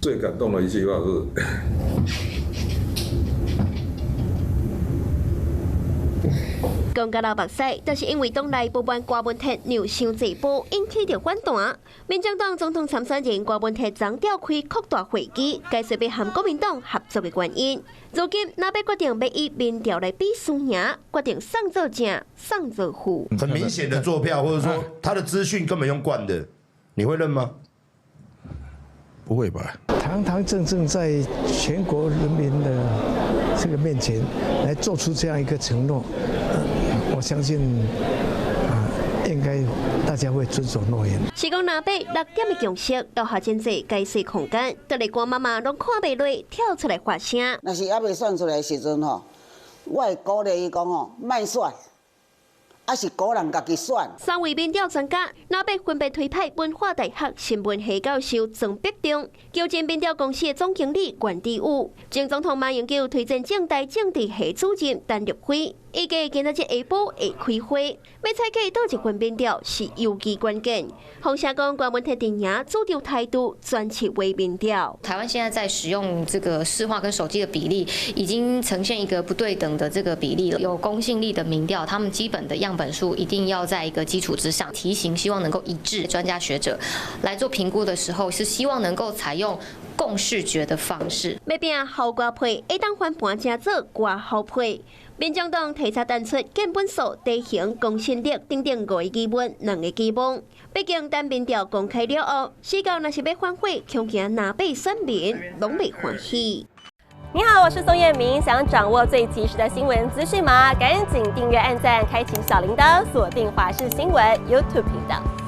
最感動的一句話是。講甲流目屎，就是因為黨內不滿柯文哲讓傷濟步，引起著反彈。民眾黨總統參選人柯文哲昨召開擴大會議，解釋欲和國民黨合作的原因。如今，若欲決定欲以民調來比輸贏，決定送做正，送做負。很明顯的作票，或者說他的資訊根本用灌的，你會認嗎？不會吧？堂堂正正在全國人民的這個面前來做出這樣一個承諾，我相信啊，應該大家會遵守諾言。是講藍白六點的共識，留下真濟解釋空間，就連郭媽媽攏看袂落，跳出來發聲。若是猶未選出來的時陣吼，我會鼓勵伊講吼，莫選。抑是個人家己選。三位民調專家，藍白分別推派文化大學新聞系教授莊必中、求真民調公司的總經理關智武、前總統馬英九推薦政大政治系主任陳立輝，預計今仔日下晡會開會，欲採取佗一份民調是尤其關鍵。風聲講，柯文哲陣營主張態度專輯為民調。台灣現在在使用這個市話跟手機的比例，已經呈現一個不對等的這個比例了。有公信力的民調，他們基本的樣本數一定要在一個基礎之上，題型希望能夠一致。專家學者來做評估的時候，是希望能夠採用共視覺的方式。欲拼侯柯配，會當翻盤成做柯侯配。民眾黨提早淡出建本數、地形、公信力等等五個疑問，兩个期望。畢竟等民調公開了後，死到若是欲反悔，恐驚藍白選民攏袂歡喜。你好，我是宋燕明，想掌握最及時的新聞資訊嗎？趕緊訂閱、按讚、開啟小鈴鐺，鎖定華視新聞 YouTube 頻道。